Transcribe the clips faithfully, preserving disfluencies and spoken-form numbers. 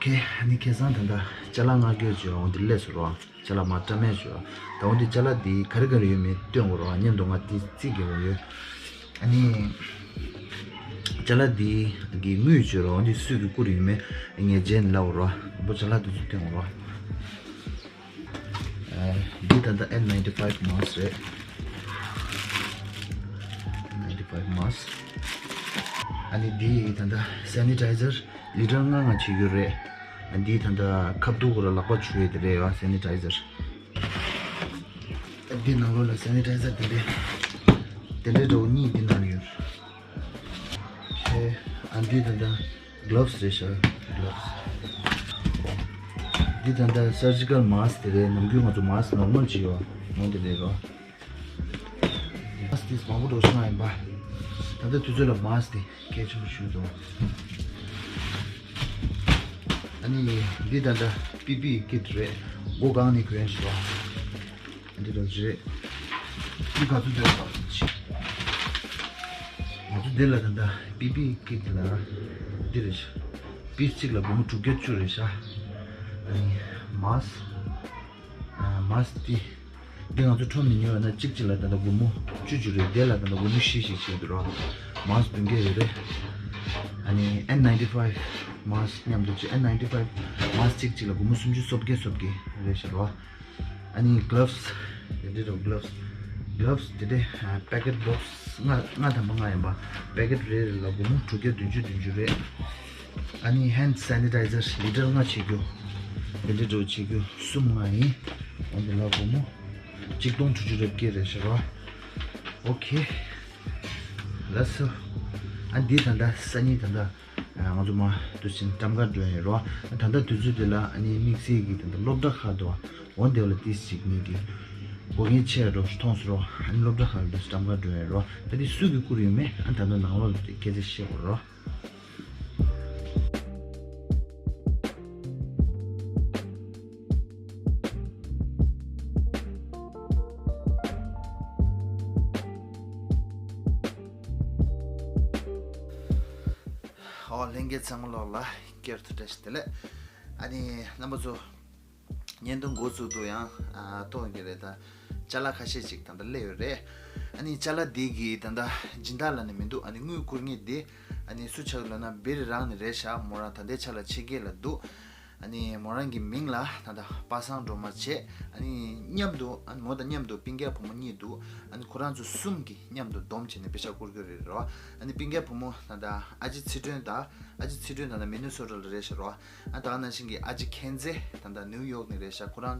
ཁེ་ཨ་ནི་ཁེ་སང་ད་ལྟ་ཅ་ལག་མངགས་རྒྱུ་བྱས་འོ་འདི་སླེབས་སོང་རོ། ཅ་ལག་མ་སྤྲ་མེད་བྱས། ད་འོ་འདི་ཅ་ལག་འདི་ག་རེ་ག་རེ་ཡོད་མེད་སྟོན་དགོས་རོ། མཉམ་དུ་ང་འདི་རྩིས་རྒྱག་དགོས་ཡོད། ཨ་ནི་ཅ་ལག་འདི་གི་དངུལ་བྱས་རོ། འོ་འདི་སུས་ཀྱི་བསྐུར་ཡོད་མེད་ངས་རྗེས་ནས་ལབ་དགོས་རོ། འོ་ཅ་ལག་འདི་ཚོ་སྟོན་དགོས་རོ། འདི་ད་ལྟ་N ninety five mask རེད། N ninety five mask། ཨ་ནི་འདི་ད་ལྟ་sanitizer ལི་ཊར་ལྔ་ལྔ་བྱེད་རྒྱུ་རེད། ཨ་འདི་ད་ལྟ་ཁ་བཏུག་གོ་ར་ལག་པ་འཁྲུ་ཡས་དེ་རེད་ཡ། sanitizer། ཨ་འདི་ནང་ལོགས་ལ་sanitizer དེ་འདྲས་དེ་འདྲས་འདྲ་བོ་གཉིས་འདི་ནང་ཡོད། ཨ་འདི་ད་ལྟ་gloves རེད་ཤག gloves། འདི་ད་ལྟ་surgical mask དེ་རེད། ནམ་རྒྱུན་ང་ཚོ་mask normal བྱེད་ཡོད་ནང་དེ་རེད་རོ། mask དེ་མང་པོ་འགྲོ་སོང་ཡིན་པ། ད་ལྟ་དུས་ཚོད་ལ་mask དེ་གལ་ཆེན་པོ་ཞིག་འདུག་ཨ་ནི་འདི་ད་ལྟ་P P E kit རེད། མགོ་གང་ནས་གོན་ཤོག་འདི་ལ་རེད། འདི་ག་ཚོད་འདོད་པ་ཅི། ང་ཚོ་འདི་ལ་ད་ལྟ་P P E kit ལ་འདི་རེད་ཤག piece གཅིག་ལ་སྒོར་མོ་དྲུག་བརྒྱ་བཅུ་རེད་ཤག་ཨ་ནི་mask mask འདི་འདི་ང་ཚོ་ཁྲོམ་ནས་ཉོས་ན་གཅིག་གཅིག་ལ་ད་ལྟ་སྒོར་མོ་བཅུ་བཅུ་རེད། དེ་ལ་ད་ལྟ་སྒོར་མོ་བཞི་བཞི་བྱས་འདུག་རོ། mask བདུན་བརྒྱ་རེ་རེ། ཨ་ནི་N ninety five mask མཉམ་དུ་བྱས། N ninety five mask གཅིག་གཅིག་ལ་སྒོར་མོ་སུམ་ཅུ་སོ་བརྒྱད་སོ་བརྒྱད་རེད་ཤག་རོ། ཨ་ནི་gloves དེ་འདྲ་རོ། gloves gloves དེ་འདྲ་packet box ལྔ་ལྔ་ཐམ་པ་ལྔ་ཡིན་པ། packet རེ་རེ་ལ་སྒོར་མོ་དྲུག་བརྒྱ་བདུན་ཅུ་བདུན་ཅུ་རེད། ཨ་ནི་hand sanitizer ལི་ཊར་ལྔ་བྱེད་རྒྱུ། འདི་འདྲ་འགྲོ་བྱེད་རྒྱུ་གསུམ་ལྔ་ཡིན། འོ་འདི་ལ་སྒོར་མོ་གཅིག་སྟོང་དྲུག་ཅུ་རེ་བརྒྱད་རེད་ཤག་རོ། ཨོ་ཁེ། ལགས་སོ། ཨ་འདི་ད་ལྟ་སང་ཉིན་ད་ལྟ་ང་ཚོ་མ་དུ་ཕྱིན་ཊམ་ག་འགྲོ་ཡིན་རོ། ཨ་ད་ལྟ་དུས་ཚོད་འདི་ལ་ཨ་ནི་དམིགས་བསལ་གྱི་ད་ལྟ་སློབ་གྲྭ་ཁག་འདུག་འོ་འདི་ལ་ཏིས་ཅིག་ངེད་ཀྱི་དགོས་ངེས་ཆེ་རོ་མཐོང་སོང་རོ། ཨ་ནི་སློབ་གྲྭ་ཁག་འདུག་ཊམ་ག་འགྲོ་ཡིན་རོ། ད་འདི་སུས་ཀྱི་བསྐུར་ཡོད་མེད་ཨ་ད་ལྟ་ནང་ལོགས་ལ་སྐད་ཆ་བཤད་དགོས་རོ། ཨོ་ལྷན་རྒྱས་ཚང་མ་ལོག་ལ་བསྐྱར་དུ་བཀྲ་ཤིས་བདེ་ལེགས། ཨ་ནི་རྣམ་པ་ཚོ་བརྙན་ཐུང་འགོ་བཙུགས་དུས་ཡང་ཨ་ཐོག་གི་རེད་ད། ཅ་ལག་ཁ་ཤས་ཅིག་ད་ལྟ་སླེབས་ཡོད་རེད། ཨ་ནི་ཅ་ལག་འདི་གི་ད་ལྟ་སྦྱིན་བདག་ལབ་ནས་མི་འདུག་ཨ་ནི་དངུལ་བསྐུར་མཁན་འདི་ཨ་ནི་སུ་ཆགས་ལབ་ན་བེ་རི་རང་ནས་རེད་ཤག་མོ་རང་ད་ལྟའི་ཆ་ལ་ཕྱི་རྒྱལ་ལ་འདུག་ཨ་ནི་མོ་རང་གི་མིང་ལ་ད་ལྟ་པ་སངས་སྒྲོལ་མ་བྱས། ཨ་ནི་མཉམ་དུ་ཨ་ནི་མོ་དང་མཉམ་དུ་སྤུན་ཀྱག་བུ་མོ་གཉིས་འདུག་ཨ་ནི་ཁོ་རང་ཚོ་གསུམ་གྱིས་མཉམ་དུ་སྡོམ་བྱས་ནས་པེ་ཤག་བསྐུར་གྱི་རེད་རོ། ཨ་ནི་སྤུན་ཀྱག་བུ་མོ་ད་ལྟ་ཨ་ཅེ་ཚེ་སྒྲོན་དང་ཨ་ཅེ་ཚེ་སྒྲོན་ད་ལྟ་མི་ནི་སོ་ཊ་ལ་རེད་ཤག་རོ། ཨ་ད་ག་ནང་བཞིན་གྱི་ཨ་ཅེ་མཁྱེན་བརྩེ་ད་ལྟ་ནིའུ་ཡོག་ནས་རེད་ཤག་ཁོ་རང་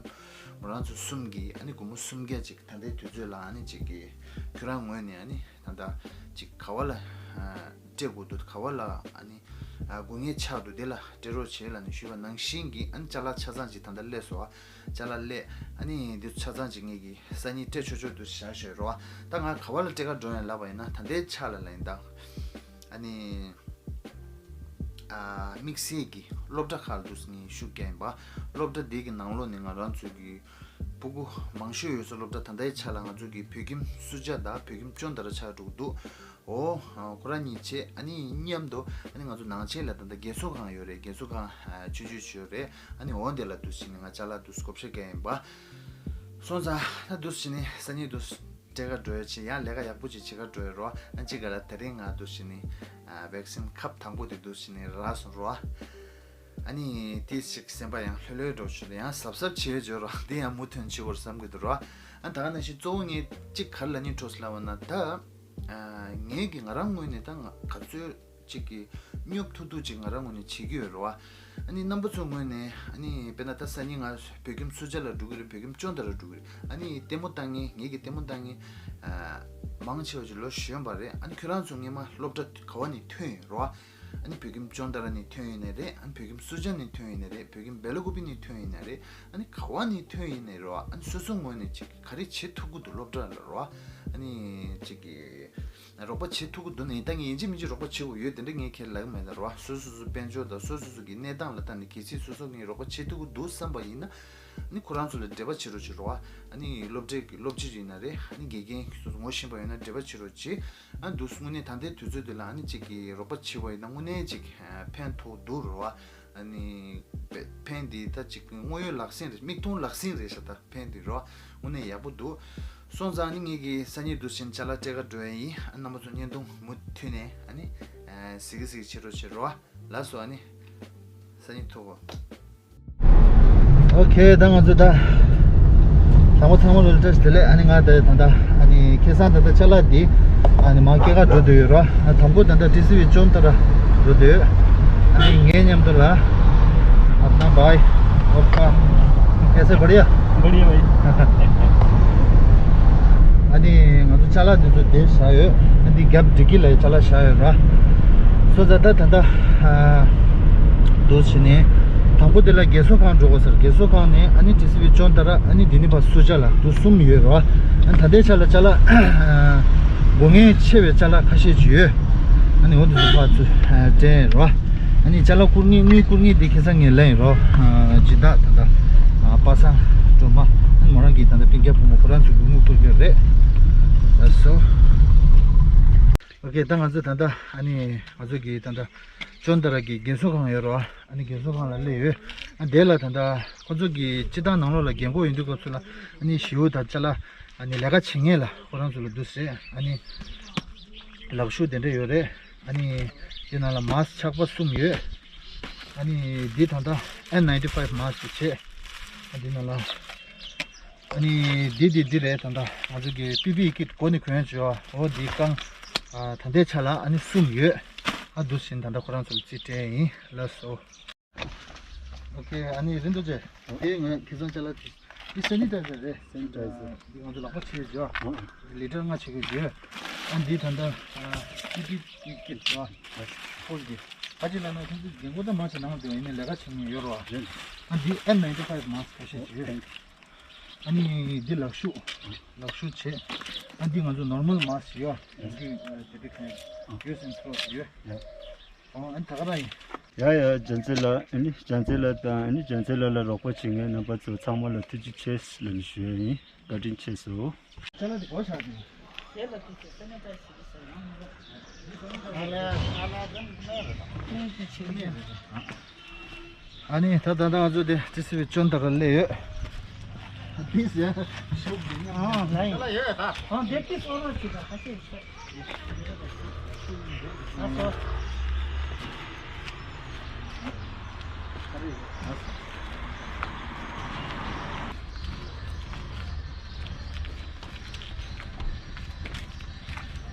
མོ་རང་ཚོ་གསུམ་གྱིས་ཨ་ནི་སྒོར་མོ་སུམ་བརྒྱ་ཅིག་ད་ལྟའི་དུས་ཚོད་ལ་ཨ་ནི་ཅིག་གི་ཁྱོད་རང་ངོས་ནས་ཨ་ནི་ད་ལྟ་ཅིག་ག་བ་ལ་སྤྲད་དགོས་འདུག་ག་བ་ལ་ཨ་ནི་དགོས་ངེས་ཆགས་འདུག་དེ་ལ་སྤྲད་རོགས་བྱེད་ལབ་ནས་ཞུས་པ་ནང་བཞིན་གྱི་ཨ་ནི་ཅ་ལག་ཆ་ཚང་ཅིག་ད་ལྟ་སླེབས་སོང་། ཨ་ཅ་ལག་སླེབས། ཨ་ནི་འདི་ཆ་ཚང་ཅིག་ངེད་ཀྱིས་སང་ཉིན་སྤྲད་ཆོག་ཆོག་འདུག་བཞག་ཞོར་རོ། ད་ང་ག་བ་ལ་སྤྲད་ག་འགྲོ་ཡིན་ལབ་པ་ཡིན་ན་ད་ལྟའི་ཆ་ལ་ལ་ཡིན་ད། ཨ་ནི། ཨ་དམིགས་བསལ་གྱི་སློབ་གྲྭ་ཁག་ལ་འདུག་སེ་ངས་ཤུགས་རྒྱག་ཡིན་པ། སློབ་གྲྭ་འདི་གི་ནང་ལོགས་ནས་ང་རང་ཚོ་གི་སྤུ་གུ་མང་ཤོས་ཡོད་ས་སློབ་གྲྭ་ད་ལྟའི་ཆ་ལ་ང་ཚོ་གི་བོད་ཁྱིམ་སུ་ཇཱ་དང་བོད་ཁྱིམ་ཅོན་ཏ་ར་ཆགས་འགྲོ་གི་འདུག་འོ་ཁོ་རང་གཉིས་བྱས་ཨ་ནི་མཉམ་དུ་ཨ་ནི་ང་ཚོ་ནང་ཆེན་ལ་ད་ལྟ་རྒན་གསོ་ཁང་ཡོད་རེད། རྒན་གསོ་ཁང་ཆུང་ཆུང་ཞིག་ཡོད་རེད། ཨ་ནི་འོ་འདི་ལ་འདུག་སེ་ནས་ང་ཅ་ལག་འདུག་སེ་བགོ་བཤའ་རྒྱག་ཡིན་པ། སོང་ཙང་ད་འདུག་སེ་ནས་སང་ཉིན་འདུག་སེ་སྤྲད་ག་འགྲོ་ཡ་ཆེ་ཡང་ལས་ཀ་ཡག་པོ་ཅིག་བྱེད་ག་འགྲོ་ཡ་རོ། ཨ་ཅི་ག་ལ་དེ་རིང་ང་འདུག་སེ་ནི་ཝེག་སིན་ཁབ་དང་པོ་དེ་འདུག་སེ་ནི་རག་སོང་རོ། ཨ་ནི་ཏིས་ཅིག་སེམས་པ་ཡང་ལྷོད་ལྷོད་འགྲོ་ཆུ་ཡང་གཟབ་གཟབ་བྱེད་འཇོག་རོ། འདི་ཡང་མུ་མཐུད་བྱེད་དགོས་བསམ་གི་འདུག་རོ། ཨ་ད་ག་ནང་བཞིན་གཙོ་བོ་ངས་ཅིག་ག་རེ་ལབ་སྙིང་བྲོ་སོང་ལབ་པ་ན་ད་ངས་ཀྱི་ང་རང་ངོས་ནས་ད་ང་ག་ཚོད། ཅིག་གི་སྙོབ་ཐུབ་ཐུབ་ཅིག་ང་རང་ངོས་ནས་བྱེད་ཀྱི་ཡོད་རེད་བ། ཨ་ནི་རྣམ་པ་ཚོའི་ངོས་ནས་ཨ་ནི་དཔེར་ན་ད་སང་ཉིན་ང་བོད་ཁྱིམ་སུ་ཇཱ་ལ་འགྲོ་གི་རེད། བོད་ཁྱིམ་ཅོན་ཏ་ལ་འགྲོ་གི་རེད། ཨ་ནི་ལྟད་མོ་ལྟ་མཁན་ངེད་ཀྱི་ལྟད་མོ་ལྟ་མཁན་མང་ཆེ་བ་ཅིག་ལོ་གཞོན་པ་རེད། ཨ་ནི་ཁྱོད་རང་ཚོ་སྔོན་མ་སློབ་གྲྭ་ག་བ་ནས་ཐོན་ཡོད་རེད་བ། ཨ་ནི་བོད་ཁྱིམ་ཅོན་ཏ་ལ་ནས་ཐོན་ཡོད་ནའི་རེད། ཨ་ནི་བོད་ཁྱིམ་སུ་ཇཱ་ནས་ཐོན་ཡོད་ནའི་རེད། བོད་ཁྱིམ་བེ་ལ་ཀུ་པི་ནས་ཐོན་ཡོད་ནའི་རེད། ཨ་ནི་ག་བ་ནས་ཐོན་ཡོད་ནའི་རེད་བ། ཨ་ནི་སོ་སོ་ངོས་ནས་ཅིག་ག་རེ་བྱེད་ཐུབ་ཀྱི་འདུག་སློབ་གྲྭ་ལ་རེད་བ། ཨ་ནི་ཅིག་གི་རོགས་པ་བྱེད་ཐུབ་ཀྱི་འདུག་ནའི་ད་ངས་ཡིན་གཅིག་མིན་གཅིག་རོགས་པ་བྱེད་དགོས་ཡོད་དེ་འདྲ་ངས་ཁས་ལེན་གྱི་མེད་ད་རོ། སོ་སོ་སོ་དཔལ་འབྱོར་དང་སོ་སོ་སོ་གི་གནས་སྟངས་ལ་ལྟ་ནས་གལ་སྲིད་སོ་སོ་ངས་རོགས་པ་བྱེད་ཐུབ་ཀྱི་འདུག་བསམ་པ་ཡིན་ན། ཨ་ནི་ཁོ་རང་ཚོ་ལ་འབྲེལ་བ་བྱེད་རོགས་བྱེད་རོགས། ཨ་ནི་སློབ་གྲྭའི་གི་སློབ་སྤྱི་ཡིན་ན་རེད། ཨ་ནི་དགེ་རྒན་སོ་སོ་ངོ་ཤེས་པ་ཡོད་ན་འབྲེལ་བ་བྱེད་རོགས་བྱེད། ཨ་འདུག་དངོས་གནས་ད་ལྟའི་དུས་ཚོད་འདི་ལ་ཨ་ནི་གཅིག་གི་རོགས་པ་བྱེད་པ་ཡིན་ན་དངོས་གནས་གཅིག་ཕན་ཐོགས་འདུག་རོ། ཨ་ ཨ་ནི་ཕེ་ཕན་འདི་ད་ཅིག་དངོས་ཡོད་ལག་ཟིན་རེད། མིག་མཐོང་ལག་ཟིན་རེད་ཤག་ད་ཕན་འདི་རོ། དངོས་གནས་ཡག་པོ་འདུག་སོང་ཙང་ནི་ངེད་ཀྱི་སང་ཉིན་འདུག་སེ་ཅ་ལག་སྤྲད་ག་འགྲོ་ཡ་ཡིན། ཨ་རྣམ་པ་ཚོ་བརྙན་ཐུང་མུ་མཐུད་ནས་ཨ་ནི་ཨ་གཟིགས་གཟིགས་བྱེད་རོགས་བྱེད་རོ། ལགས་སོ། ཨ་ནི་སང་ཉིན་ཐུག་གོ། ཨོ་ཁེ། ད་ང་ཚོ་ད་དང་པོ་ཚང་མ་ལོ་ལ་བཀྲ་ཤིས་བདེ་ལེགས། ཨ་ནི་ང་ད་ད་ད་ཨ་ནི་ཁེ་སང་ད་ད་ཅ་ལག་འདི་ཨ་ནི་མ་སྐྱེལ་ག་འགྲོ་འདོད་ཡོད་རོ། ཨ་དང་པོ་ད་ད་ཊི་སི་ཝི་ཅོན་ཏ་ར་འགྲོ་འདོད། ཨ་ནི་ངའི་མཉམ་དུ་ལ་अपना भाई आपका कैसे? बढ़िया? बढ़िया भाई। ཨ་ནི་ང་ཚོ་ཅ་ལག་འདི་ཚོ་དེ་བཞག་ཡོད། ཨ་འདི་རྒྱབ་འདི་གི་ལ་ཅ་ལག་བཞག་ཡོད་ར། སོ་ཙ་ད་ད་ད་ཨ་འདུག་བྱས་ནས་དང་པོ་དེ་ལ་རྒས་གསོ་ཁང་འགྲོ་དགོས་ཟེར། རྒས་གསོ་ཁང་ནས་ཨ་ནི་ཊི་སི་ཝི་ཅོན་ཏ་ར། ཨ་ནི་འདི་ནི་ཕར་སུ་ཅ་ལ་འདུག་གསུམ་ཡོད་ར། ཨ་ད་ལྟའི་ཆ་ལ་ཅ་ལག་ཨ་དགོས་ངེས་ཆེ་བའི་ཅ་ལག་ཁ་ཤས་ཅིག་ཡོད། ཨ་ནི་འོ་འདུག་སེ་ཕར་ཚུར་ཨ་སྤྲད་ར། ཨ་ནི་ཅ་ལག་བསྐུར་མཁན་དངུལ་བསྐུར་མཁན་དེ་ཁ་སང་ངས་ལེན་རོགས། ཨ་སྦྱིན་བདག་ད་ལྟ་ཨ་པ་སངས་སྒྲོལ་མ། ཨ་ནི་མོ་རང་གི་ད་ལྟ་སྤུན་ཀྱག་བུ་མོ་ཁོ་རང་ཚོས་དངུལ་བསྐུར་གྱི་རེད། ལགས་སོ། ཨོ་ཁེ། ད་ང་ཚོ་ད་ལྟ་ཨ་ནི་ང་ཚོ་གི་ད་ལྟ་ཅོན་ཏ་ར་གི་རྒན་གསོ་ཁང་ཡོད་རོགས། ཨ་ནི་རྒན་གསོ་ཁང་ལ་སླེབས་ཡོད། ཨ་དེ་ལ་ད་ལྟ་ཁོ་ཚོ་གི་སྤྱི་བཏང་ནང་ལོགས་ལ་རྒན་གོག་ཡོང་དུས་སྐབས་སུ་ལ་ཨ་ནི་ཞེའུ་དང་ཅ་ལག་ཨ་ནི་ལས་ཀ་བྱེད་མཁན་ལ་ཁོ་རང་ཚོ་ལ་འདུག་སེ་ཨ་ནི་ལག་ཤུབས་དེ་འདྲ་ཡོད་རེད། ཨ་ནི་དེ་ནང་ལ་མཱསི་ཆག་པ་གསུམ་ཡོད། ཨ་ནི་འདི་ད་ལྟ་ཨེན་ནའིན་ཊི་ཕའིབ་མཱསི་ཅིག་བྱས། ཨ་འདི་ནང་ལ་ཨ་ནི་འདི་འདི་འདི་རེད། ད་ལྟ་ང་ཚོ་གི་པི་པི་ཨི་ཀིཊ་མགོ་ནས་གོན་བྱས་པ་འོ་འདི་རྐང་ཨ་ད་ལྟའི་ཆ་ལ་ཨ་ནི་གསུམ་ཡོད། ཨ་འདུག་སེ་ད་ལྟ་ཁོ་རང་ཚོ་ལ་རྩིས་སྤྲད་ཡིན། ལགས་སོ། ཨོ་ཁེ། ཨ་ནི་རིན་པོ་ཆེ། དེ་ངས་ཁེ་སང་ཅ་ལག་དེ། འདི་སེ་ནི་ཊའི་ཛར་རེད། སེ་ནི་ཊའི་ཛར། འདི་ང་ཚོ་ལག་པ་ཕྱིས་བྱས། ལི་ཊར་ལྔ་བྱེད་དགོས་བྱས། ཨ་འདི་ད་ལྟ་ཨ་པི་པི་ཨི་ཀིཊ་ར། ཕོ་ལི་དེ། ཨ་ཅེ་ལ་ན་ཁྱོད་ཚོ་རྒན་གོག་ད་མ་བྱེད་ནང་དུ་ཡིན་ནའི་ལས་ཀ་བྱེད་མཁན་ཡོད་རེད་པ། ཨ་འདི་ཨེན་ནའིན་ཊི་ཕའིབ་མཱསི་ཁ་ཤས་བྱས། ཨ་ནི་འདི་ལག་ཤུབས། ལག་ཤུབས་བྱས། ཨ་འདི་ང་ཚོ་ནོར་མལ་མཱསི་ཡོད། འདི་དེ་འདྲ་གང་ཡོད་སེམས་ཚོར་ཡོད། ཨོ་ཨ་ནི་ད་ག་རང་ཡིན། ཡ་ཡ། རྒྱལ་མཚན་ལགས། ཨ་ནི་རྒྱལ་མཚན་ལགས་དང་ཨ་ནི་རྒྱལ་མཚན་ལགས་ལ་རོགས་པ་བྱེད་མཁན་རྣམ་པ་ཚོ་ཚང་མ་ལ་ཐུགས་རྗེ་ཆེ་ལབ་ནས་ཞུ་ཡ་ཡིན། བཀའ་དྲིན་ཆེ་ཞུ། ཅ་ལག་དེ་སྒོ་ཕྱག་དེ། དེ་ལ་དེ་ཚོ་སེམས་ནས་བཀྲ་ཤིས་བདེ་ལེགས། ཨ་ལས་ཨ་ལས་ཟེར་ནས་སྨྲས་རེད་ད། སྨྲས་ཀྱི་ཆེ་ནས་རེད་ད། ཨ་ནི་ད་ད་ལྟ་ང་ཚོ་དེ་ཊི་སི་ཝི་ཅོན་ཏ་ར་སླེབས་ཡོད། ཨ་དེ་ཟེར་ཤོག་དེ་ནས་ཨ་ལ་ཡོད་ད། ཨ་དེ་ཏིས་ཨོ་རོ་ཅི་ད་ཁ་ཤས་ཤོག་ཨ་སོ།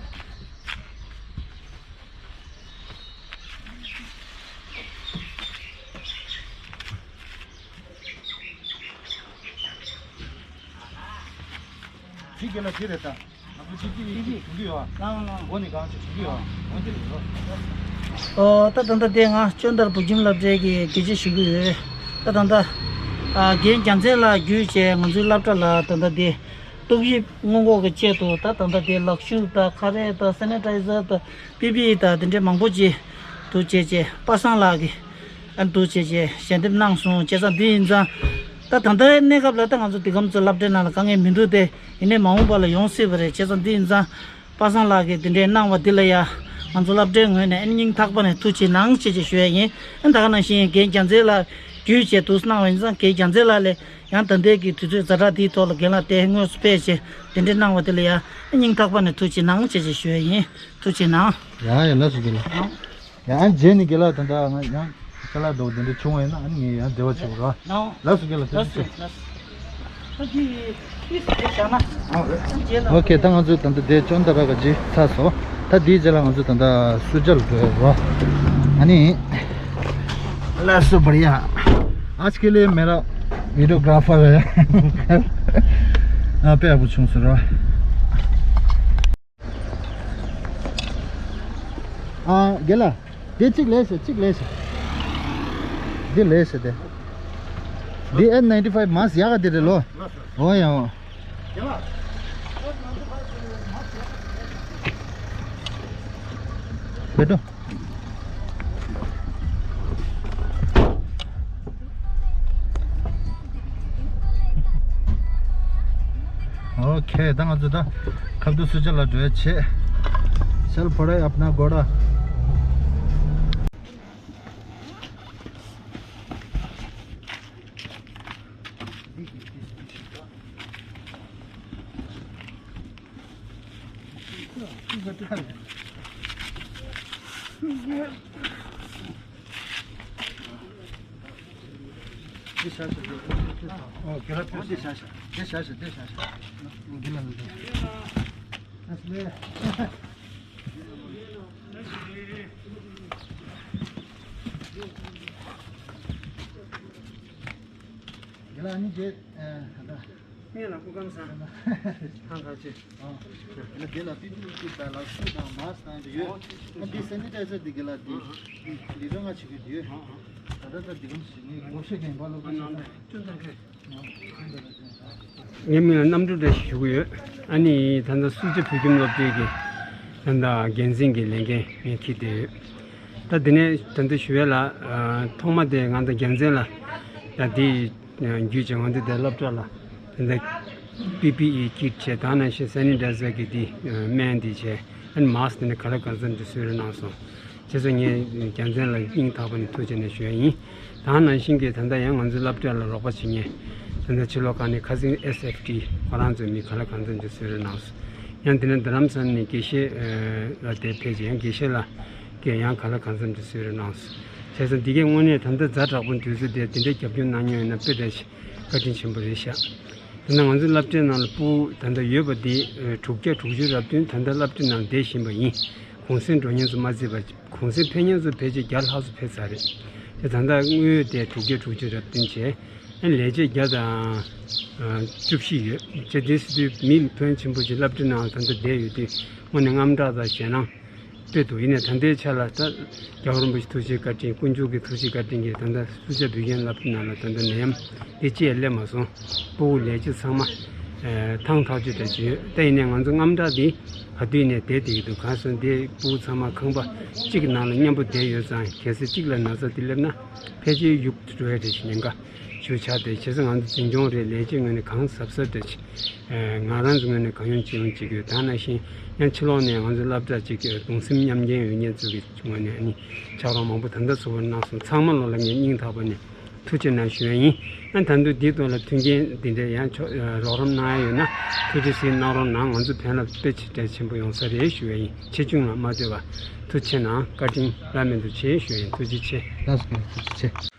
ཁྱི་རྒན་ལགས་ཁྱི་རེད་ད། ང་ཚོ་ཁྱི་ཁྱི་ཁྱི་ཁྱི་བྱུང་གི་ཡོད་ཨ། ལའང་ལའང་། མགོ་ནས་གང་ཞིག་བྱུང་གི་ཡོད་ཨ། འོན་ཏེ་རེད་རོ། ཨོ་ད་ད་ལྟ་དེ་ང་ཅོན་ཏར་བུ་ཁྱིམ་སློབ་གྲྭའི་གི་དགེ་ཆེ་ཞུ་གི་ཡོད། ད་ད་ལྟ་ཨ་རྒན་རྒྱལ་མཚན་ལགས་བརྒྱུད་བྱས་ང་ཚོའི་སློབ་གྲྭ་ལ་ད་ལྟ་དེ་ཏོག་དབྱིབས་སྔོན་འགོག་གི་ཆེད་དུ་ད་ད་ལྟ་དེ་ལག་ཤུབས་དང་ཁ་རས་དང་སེ་ནི་ཊའི་ཛར་དང་པི་པི་ཨི་དང་དེ་འདྲའི་མང་པོ་ཅིག་འདུག་བྱས་བྱས་པ་སངས་ལགས་ཀྱིས། ཨ་འདུག་བྱས་བྱས་ཞལ་འདེབས་གནང་སོང་། བྱས་ཙང་འདི་ཡིན་ཙང་། ད་ད་ལྟའི་གནས་སྐབས་ལ་ད་ང་ཚོ་འདི་གམ་ཚོ་སློབ་གྲྭའི་ནང་ལ་དཀའ་ངལ་མི་འདུག་སྟེ། ཡིན་ནའི་མ་འོངས་པ་ལ་ཡོང་སྲིད་པ་རེད། བྱས་ཙང་འདི་ཡིན་ཙང་། པ་སངས་ལགས་ཀྱིས་འདི་འདྲའི་གནང་བ་འདི་ལ་ཡ། ང་ཚོ་སློབ་གྲྭའི་ངོས་ནས་ཨ་ནི་སྙིང་ཐག་པ་ནས་ཐུགས་ཆེ་གནང་ཞེས་ཅིག་ཞུ་ཡ་ཡིན། ཨ་ད་ག་ནང་བཞིན་རྒན་རྒྱལ་མཚན་ལགས་བརྒྱུད་བྱས་འདུག་གནང་བ་ཡིན་ཙང་རྒན་རྒྱལ་མཚན་ལགས་ལས་ཡང་ད་ལྟའི་གི་དུས་ཚོད་ཛ་དྲག་འདིའི་ཐོག་ལ་རྒན་ལགས་དེ་དངོས་སུ་ཕེབས་བྱས་འདི་འདྲའི་གནང་བ་འདི་ལ་ཡ། ཨ་སྙིང་ཐག་པ་ནས་ཐུགས་ཆེ་གནང་ཞེས་ཅིག་ཞུ་ཡ་ཡིན། ཐུགས་ཆེ་གནང་། ཡ་ཡ་ལགས་སོ་རྒན་ལགས། ཡང་རྗེས་ནས་རྒན་ལགས་ད་ལྟ་ང་ཡང་ཅ་ལག་འདྲ་བོ་དེ་འདྲ་བྱུང་བ་ཡིན་ན་ཨ་ནི་ངས་ཡང་འབྲེལ་བ་བྱེད་དགོས་ར། ལགས་སོ་རྒན་ལགས། ཐུགས་རྗེ་ཆེ། ལགས་སོ། ད་འདི་ཏིས་དེ་བཞག་ན། ཨོ་ཁེ། ད་ང་ཚོས་ད་ལྟ་དེ་ཅོན་ཏ་ར་ག་ཅིག་ཚར་སོང་། ད་དེའི་རྗེས་ལ་ང་ཚོ་ད་ལྟ་སུ་ཇཱ་ལ་འགྲོ་ཡ་ར། ཨ་ནི། ལགས་སོ། བར་ཡ། आज के लिए मेरा वीडियोग्राफर है। ཨ་དཔེ་ཡག་པོ་བྱུང་སོང་ར། ཨ་རྒན་ལགས། དེ་གཅིག་ལས་ཤིག་གཅིག་ལས་ཤིག་འདི་ལས་ཤིག་དེ། འདི་ཨེན་ནའིན་ཊི་ཕའིབ་མཱསི་ཡག་ག་དེ་རེད་ལོ། འོ་ཡ་འོ། བེ་ཏོ། ཨོ་ཁེ། ད་ང་ཚོ་ད་ཁ་བསྡུ་སུ་ཇཱ་ལ་འགྲོ་ཡ་བྱེད། चल पड़े अपना घोड़ा। འདི་བཞག་བཞག་འདི་བཞག་བཞག་ཨོ་ག་ལ་ཕེབས་འདི་བཞག་བཞག་འདི་བཞག་བཞག་འདི་བཞག་བཞག་འདི་ལ་འདི། ཨ་ལེ། འདི་ལ་ནི་རྗེས་ཨ་ད། ངས་ལ་སྐུ་ཁམས་བཟང་། ཐང་ཐང་ཆེ། ཨ་འདི་ལ་པི་པི་ཨི་ཀིཊ་དང་ལག་ཤུབས་དང་མཱསྐ་དང་འདི་ཡོད། ཨ་འདི་སེ་ནི་ཊའི་ཟར་འདི་གི་ལ་འདི་འདི་རང་ང་བྱེད་ཀྱི་འདི་ཡོད། ད་ལྟ་ད་འདི་གམ་ཞིག་ངས་སྒོ་ཕྱེ་གིན་པ་ལོ་ཨ་ནང་ད་ཅུང་ཙམ་ཁེ། ངའི་མིང་ལ་རྣམ་གྲོལ་བཀྲ་ཤིས་ཞུ་གི་ཡོད། ཨ་ནི་ད་ལྟ་སུ་ཇཱ་བོད་ཁྱིམ་སློབ་གྲྭའི་གི་ད་ལྟ་འགན་འཛིན་གྱི་ལས་འགན་ངས་འཁྱེར་བསྡད་ཡོད། ད་འདི་ནས་ད་ལྟ་ཞུ་ཡས་ལ་ཨ་ཐོག་མ་དེ་ང་ད་རྒྱལ་མཚན་ལ་ད་འདི་བརྒྱུད་བྱས་ང་འདི་དེ་སློབ་གྲྭ་ལ་ད་ལྟ་པི་པི་ཨི་ཀིཊ་བྱས་ད་ནང་བཞིན་སེ་ནི་ཊའི་ཟར་གྱི་འདི་སྨན་འདི་བྱས་ཨ་ནི་མཱསྐ་དེ་ནས་ག་ལ་གང་འཚམ་འདི་གསོལ་རས་གནང་སོང་། བྱས་ཙང་ངས་རྒྱལ་མཚན་ལ་སྙིང་ཐག་པ་ནས་ཐུགས་རྗེ་ཆེ་ཞུ་ཡ་ཡིན། ད་ནང་བཞིན་གྱི་ད་ལྟ་ཡང་ང་ཚོའི་སློབ་གྲྭ་ལ་རོགས་པ་བྱེད་མཁན་ད་ལྟ་ཕྱི་ལོགས་ཁང་ནས་ཁ་སང་ཨེས་ཨེཕ་ཊི་ཁོ་རང་ཚོའི་མི་ག་ལ་གང་འཚམ་ཅིག་གསོལ་རས་གནང་སོང་། ཡང་དེ་ནས་རྡ་རམ་ས་ལ་ནས་དགེ་བཤེས་ལ་དེ་ཕེབས་རྗེས་ཡང་དགེ་བཤེས་ལགས་ཀྱིས་ཡང་ག་ལ་གང་འཚམ་ཅིག་གསོལ་རས་གནང་སོང་། བྱས་ཙང་འདི་གའི་དངོས་གནས་ད་ལྟ་ཛ་དྲག་པོ་དུས་ཚོད་དེ་དེ་འདྲའི་རྒྱབ་སྐྱོར་གནང་མྱོང་ཡོད་ན་དཔེ་དེ་བཀའ་དྲིན་ཆེན་པོ་རེད་ཤག་དེ་ན་ང་ཚོའི་སློབ་གྲྭའི་ནང་ལ་ཕྲུ་གུ་ད་ལྟ་ཡོད་པ་འདི་ཨ་དྲུག་བརྒྱ་དྲུག་ཅུ་རེ་བདུན་ད་ལྟ་སློབ་གྲྭའི་ནང་བསྡད་བཞིན་པ་ཡིན། གུང་སེང་འགྲོ་མཁན་ཚོ་མ་བརྩིས་པ་གུང་སེང་ཕེབས་མཁན་ཚོ་ཕལ་ཆེར་བརྒྱ་ལྷག་ཙམ་ཕེབས་ཚར་རེད། དེ་ད་ལྟ་དངུལ་དེ་དྲུག་བརྒྱ་དྲུག་ཅུ་རེ་བདུན་བྱས། ཨ་ནི་ལས་བྱེད་བརྒྱ་དང་ཨ་བཅུ་བཞི་ཡོད། བྱས་དེ་སྲིད་དུས་མི་ཕོན་ཆེན་པོ་ཞིག་སློབ་གྲྭའི་ནང་ད་ལྟ་བསྡད་ཡོད་དུས་དངོས་གནས་དངངས་སྐྲག་དང་ཞེད་སྣང་དཔེ་འདུག་ཡིན་ནའི་ད་ལྟའི་ཆ་ལ་ད་རྒྱལ་བ་རིན་པོ་ཆེ་ཐུགས་རྗེ་བཀའ་དྲིན་དཀོན་མཆོག་གི་ཐུགས་རྗེ་བཀའ་དྲིན་གྱིས་ད་ལྟ་སུ་ཇཱ་བོད་ཁྱིམ་སློབ་གྲྭའི་ནང་ལ་ད་ལྟ་ནད་ཡམས་འདི་ཅི་ཡང་སླེབས་མ་སོང་། ཕྲུ་གུ་ལས་བྱེད་ཚང་མ་ཨ་ཐང་ཐག་ཆོད་དུ་བྱོས། ད་ཡིན་ནའི་ང་ཚོ་དངངས་སྐྲག་འདི་ག་དུས་ནས་བསྡད་བསྡད་ཀྱི་འདུག་གང་ཟེར་ན་འདི་ཕྲུ་གུ་ཚང་མ་ཁང་པ་གཅིག་གི་ནང་ལ་མཉམ་པོ་བསྡད་ཡོད་ཙང་གལ་སྲིད་གཅིག་ལ་ན་ཚ་འདི་སླེབས་ན་ཕལ་ཆེར་ཡུག་འགྲོ་ཡ་རེད་ཞེས་ཉེན་ཁ་ཞུ་ཆགས་ཏེ། བྱས་ཙང་ང་ཚོ་འཛིན་སྐྱོང་རེད་ལས་བྱེད་ངོས་ནས་གང་གཟབ་གཟབ་རེད། ཨ་ང་རང་ཚོ་ངོས་ནས་གང་ཡོང་ཅི་ཡོང་བྱེད་ཀྱི་ཡོད། ད་ནང་བཞིན་ཡང་ཕྱི་ལོགས་ནས་ང་ཚོའི་སློབ་གྲྭ་གཅིག་གི་གདུང་སེམས་མཉམ་སྐྱེད་ཡོད་མཁན་ཚོ་གི་ངོས་ནས་ཨ་ནི་ཕྱག་རོགས་མང་པོ་ད་ལྟ་ཚུགས་པར་གནང་སོང་། ཚང་མ་ལོ་ལ་ངས་སྙིང་ཐག་པ་ནས་ཐུགས་རྗེ་གནང་ཞུ་ཡ་ཡིན། ཨ་ད་དུང་འདིའི་ཐོག་ལ་མཐུན་རྐྱེན་འདི་འདྲ་ཡང་ཆོག་རོགས་རམ་གནང་ཡ་ཡོད་ན་ཐུགས་རྗེ་གཟིགས་གནང་རོགས་གནང་། ང་ཚོ་བོད་ལ་དཔེ་ཆེ་གྲས་ཆེན་པོ་ཡོང་ས་རེད་ཞུ་ཡ་ཡིན། ཆེ་ཆུང་ལ་མ་ལྟོས་པ་ཐུགས་རྗེ་གནང་། བཀའ་དྲིན་བླ་མེད་དུ་ཆེ་ཞུ་ཡ་ཡིན། ཐུགས་རྗེ་ཆེ། ལགས་སོ། ཐུགས་རྗེ་ཆེ།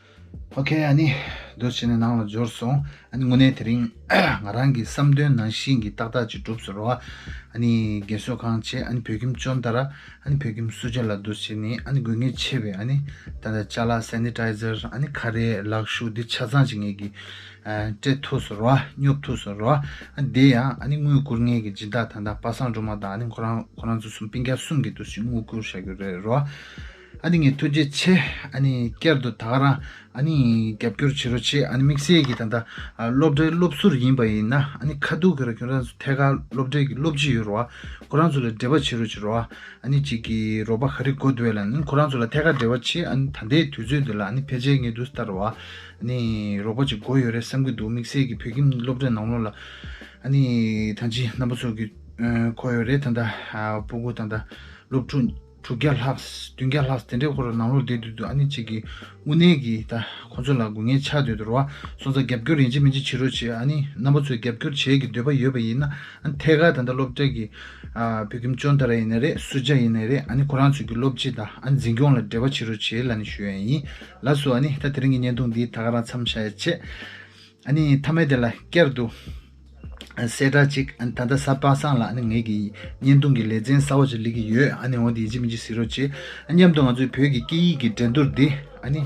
ཨོ་ཁེ། ཨ་ནི་འདུག་བྱས་ནས་ནང་ལ་འབྱོར་སོང་། ཨ་ནི་དངོས་གནས་དེ་རིང་ང་རང་གི་བསམ་དོན་ནང་བཞིན་གྱི་ཏག་ཏག་ཅིག་གྲུབ་སོང་ར། ཨ་ནི་རྒན་གསོ་ཁང་བྱས། ཨ་ནི་བོད་ཁྱིམ་ཅོན་ཏ་ར། ཨ་ནི་བོད་ཁྱིམ་སུ་ཇཱ་ལ་འདུག་བྱས་ནས་ཨ་ནི་དགོས་ངེས་ཆེ་བའི་ཨ་ནི་ད་ལྟ་ཅ་ལག་སེ་ནི་ཊའི་ཛར་ཨ་ནི་ཁ་རས་ལག་ཤུབས་འདི་ཆ་ཚང་ཅིག་ངེད་ཀྱིས་ཨ་སྤྲད་ཐུབ་སོང་ར། སྙོབ་ཐུབ་སོང་ར། ཨ་ནི་དེ་ཡང་ཨ་ནི་དངུལ་བསྐུར་མཁན་གྱི་སྦྱིན་བདག་ད་ལྟ་པ་སངས་སྒྲོལ་མ་དང་ཨ་ནི་ཁོ་རང་ཁོ་རང་ཚོ་གསུམ་སྤུན་ཀྱག་གསུམ་གྱིས་འདུག་བྱས་དངུལ་བསྐུར་བཞག་གི་རེད་ར། ཨ་ནི་ངས་ཐུགས་རྗེ་ཆེ། ཨ་ནི་བསྐྱར་དུ་ད་ག་རང་ཨ་ནི་རྒྱབ་སྐྱོར་བྱེད་རོགས་བྱེད། ཨ་ནི་དམིགས་བསལ་གྱི་ད་ལྟ་ཨ་སློབ་གྲྭའི་སློབ་ཟུར་ཡིན་པ་ཡིན་ན་ཨ་ནི་ཁ་ཐུག་གི་ར་ཁྱོད་རང་ཚོ་ཐད་ཀར་སློབ་གྲྭའི་གི་སློབ་སྤྱི་ཡོད་རེད་བ། ཁོ་རང་ཚོ་ལ་འབྲེལ་བ་བྱེད་རོགས་བྱེད་རོགས། ཨ་ནི་གཅིག་གི་རོགས་པ་ག་རེ་དགོས་འདུག་ལབ་ན་ཁོ་རང་ཚོ་ལ་ཐད་ཀར་འབྲེལ་བ་བྱེད། ཨ་ནི་ད་ལྟའི་དུས་ཚོད་འདི་ལ་ཨ་ནི་ཕལ་ཆེར་ངས་འདུག་ལྟ་རེད་བ། ཨ་ནི་རོགས་པ་ཅིག་དགོས་ཡོད་རེད་བསམ་གྱི་འདུག་དམིགས་བསལ་གྱི་བོད་ཁྱིམ་སློབ་གྲྭའི་ནང་ལོགས་ལ་ཨ་ནི་ད་ཅི་རྣམ་པ་ཚོ་གི་ཨ་གོ་ཡོད་རེད། ད་ལྟ་ཨ་སྤུ་གུ་ད་ལྟ་སློབ་ཕྲུག་དྲུག་བརྒྱ་ལྷག་བདུན་བརྒྱ་ལྷག་དེ་འདྲའི་སྐོར་ནང་ལོགས་བསྡད་དུས་དུས་ཨ་ནི་གཅིག་གི་དངོས་གནས་ཀྱི་ད་ཁོང་ཚོ་ལ་དགོས་ངེས་ཆགས་སྡོད་དུ་རེད་བ། སོང་ཙང་རྒྱབ་སྐྱོར་ཡིན་གཅིག་མིན་གཅིག་བྱེད་རོགས་བྱེད། ཨ་ནི་རྣམ་པ་ཚོས་རྒྱབ་སྐྱོར་བྱེད་ཀྱི་འདོད་པ་ཡོད་པ་ཡིན་ན་ཨ་ནི་ཐད་ཀར་ད་ལྟ་སློབ་གྲྭ་གི་ཨ་བོད་ཁྱིམ་ཅོན་ཏ་ར་ཡིན་ནའི་རེད། སུ་ཇཱ་ཡིན་ནའི་རེད། ཨ་ནི་ཁོ་རང་ཚོ་གི་སློབ་སྤྱི་དང་ཨ་ནི་འཛིན་སྐྱོང་ལ་འབྲེལ་བ་བྱེད་རོགས་བྱེད་ལབ་ནས་ཞུ་ཡ་ཡིན། ལགས་སོ། ཨ་ནི་ད་དེ་རིང་གི་བརྙན་ཐུང་འདི་ད་ག་རང་མཚམས་བཞག་ཡ་བྱེད། ཨ་ནི་མཐའ་མའི་དེ་ལ་བསྐྱར་དུ་ཨ་གསལ་བསྒྲགས་ཅིག་ཨ་ནི་ད་ལྟ་གཟའ་པ་སངས་ལ་ཨ་ནི་ངེད་ཀྱི་བརྙན་ཐུང་གི་ལེ་ཚན་གསར་བ་ཅིག་སླེབས་ཀྱི་ཡོད། ཨ་ནི་འོ་དེ་ཡིན་གཅིག་མིན་གཅིག་གཟིགས་རོགས་བྱེད། ཨ་མཉམ་དུ་ང་ཚོའི་བོད་ཀྱི་སྐད་ཡིག་གི་འགྲན་བསྡུར་འདི་ཨ་ནི་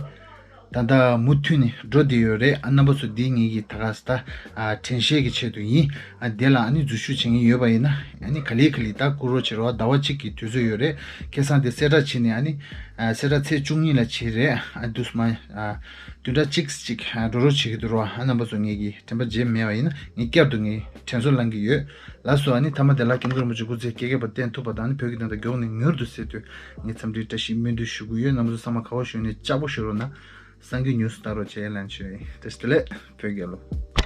ད་ལྟ་མུ་མཐུད་ནས་འགྲོ་བསྡད་ཡོད་རེད། ཨ་རྣམ་པ་ཚོ་འདི་ངེད་ཀྱི་ད་ག་ས་ད་ཨ་དྲན་ཤེས་ཀྱི་ཆེད་དུ་ཡིན། ཨ་དེ་ལ་ཨ་ནི་འཛུལ་ཞུགས་བྱེད་མཁན་ཡོད་པ་ཡིན་ན་ཨ་ནི་ག་ལེ་ག་ལེ་ད་བསྐུར་རོགས་བྱེད་རོགས། ཟླ་བ་གཅིག་གི་དུས་ཚོད་ཡོད་རེད། ཁ་སང་དེ་གསལ་བསྒྲགས་བྱས་ནས་ཨ་ནི་ཨ་གསལ་བསྒྲགས་ཚེས་བཅུ་གཉིས་ལ་བྱས་རེད། ཨ་དུས་མ་ཨ་བདུན་ཕྲག་གཅིག་ཅིག་འགྲོ་རོགས་བྱེད་ཀྱི་འདུག་རོགས། ཨ་རྣམ་པ་ཚོ་ངེད་ཀྱི་དྲན་པ་བརྗེད་མེད་པ་ཡིན་ན་ངས་བསྐྱར་དུ་ངས་དྲན་གསོ་བསླང་གི་ཡོད། ལགས་སོ། ཨ་ནི་མཐའ་མ་དེ་ལ་སྐྱབས་མགོན་རིན་པོ་ཆེ་སྐུ་ཚེ་བསྐལ་བརྒྱར་བརྟན་ཐུབ་པ་དང་ཨ་ནི་བོད་ཀྱི་བདེན་མཐའ་མགྱོགས་ནས་མྱུར་དུ་གསལ་དུས་ངས་འཚམས་འདྲིའི་བཀྲ་ཤིས་སྨོན་འདུན་ཞུ་གི་ཡོད། རྣམ་པ་ཚོ་ཚང་མ་ག་བ་བཞུགས་ནས་ལྕགས་པོ་བཞུགས་རོགས་གནང་། གསར་འགྱུར་ཉུང་སུ་ལྟ་རོགས་བྱེད་ལན་ཆོས་ཡིན། བཀྲ་ཤིས་བདེ་ལེགས། བོད་རྒྱལ་ལོ།